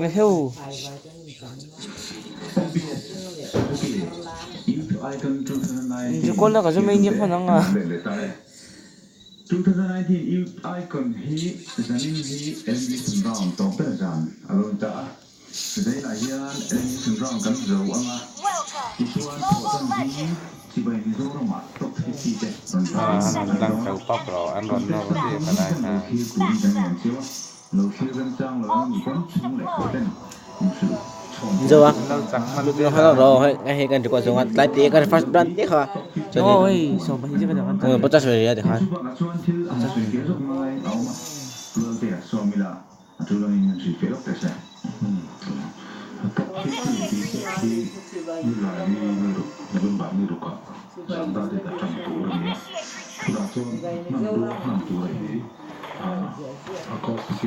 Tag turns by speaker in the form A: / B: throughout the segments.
A: Eheu. Kawl ka zu mai nia hman ang a.
B: An lang kal pap rawh an rawn nawr tih ka lai kha.
C: Zo a
B: An lo chak hman
C: lo
B: vel
C: hal
B: a.
C: ro hei hei kan record zawng a tlai te kan first brand te kha chuan
A: Oh hei 12 chu ka dah kan
C: in 50 ve ria tikhan.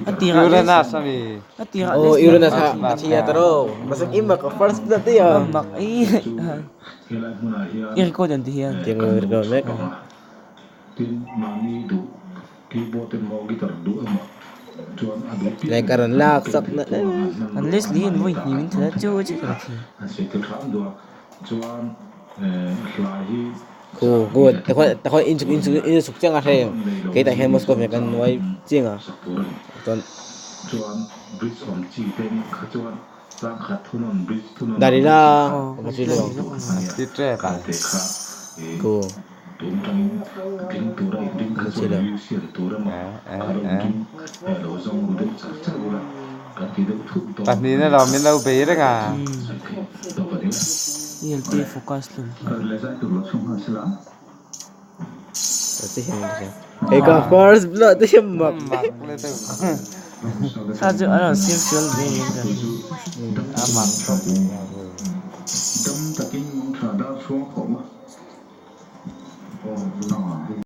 A: A tirah
B: Uranus ami.
A: a tirah
C: Oh
A: Leslie
C: Uranus
B: First
C: ha
B: blood
C: a thi a
B: kha.
C: taro masak im ka first blood te ya.
A: Mak ei i record an ti hian.
C: Tiang record mek. Lai karan lak sak na.
A: An Leslie hian vawi hnih min thla chu chu ka thi.
C: Khu good takho takho in chuk in chuk in chuk chiang a hre kei tah hian Moscow hian kan nuai chiang a chuan Darila
A: Oh
C: ka chi lo
B: A thi ṭep a.
C: Khu ka chi lo.
B: Eh eh eh. Pahnih na lo min lo bei reng a.
A: ELP focus hlawm hle.
C: Hei ka first blood te hian mak.
B: Mak lutuk.
A: Kha chu a rawn sim sual ve niin ka hria.
B: A mak khawp mai a hei.